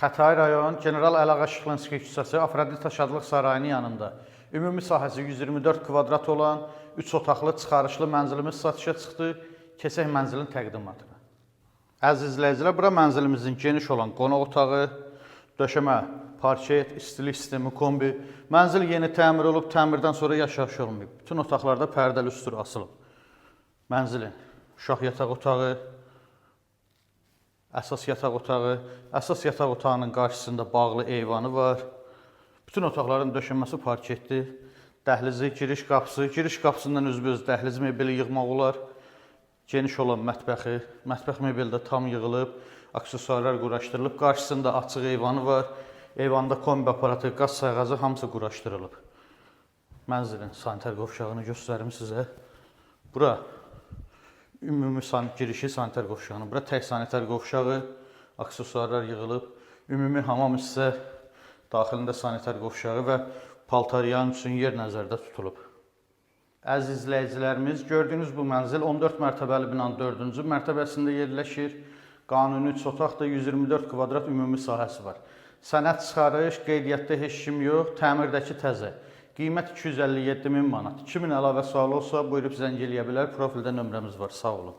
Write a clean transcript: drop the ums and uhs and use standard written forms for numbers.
Xətai rayon, General Əliağa Şıxlinski küçəsi, Afrodita Şadlıq Sarayının yanında. Ümumi sahəsi 124 kvadrat olan 3 otaqlı çıxarışlı mənzilimiz satışa çıxdı. Keçək mənzilin təqdimatına. Əziz izləyicilər, bura mənzilimizin geniş olan qonaq otağı, döşəmə, parket, istilik sistemi, kombi. Mənzil yeni təmir olub, təmirdən sonra yaşayış olmayıb. Bütün otaqlarda pərdə lüstr asılıb. Mənzilin uşaq yataq otağı, əsas yataq otağı, əsas yataq otağının qarşısında bağlı eyvanı var. Bütün otaqların döşəməsi parketdir. Dəhlizi, giriş qapısı, giriş qapısından üzbəüz dəhliz mebeli yığmaq olar. Geniş olan mətbəxi, mətbəx mebeli də tam yığılıb, aksesuarlar quraşdırılıb. Qarşısında açıq eyvanı var. Eyvanda kombi aparatı, qaz sayğacı hamısı quraşdırılıb. Mənzilin sanitar qovşağını göstərim sizə. Bura ümumi girişi sanitar qovşağına. Bura tək sanitar qovşağı, aksesuarlar yığılıb. Ümumi hamam hissə daxilində sanitar qovşağı və paltaryan üçün yer nəzərdə tutulub. Əziz izləyicilərimiz, gördüyünüz bu mənzil 14 mərtəbəli binanın 4-cü mərtəbəsində yerləşir. Qanuni 3 otaqda 124 kvadrat ümumi sahəsi var. Sənəd çıxarış, qeydiyyatda heç kim yox, təmirdəki təzə. Qiymət 257 min manat. 2000 əlavə sualı olsa, buyurub zəng eləyə bilər. Profildə nömrəmiz var. Sağ olun.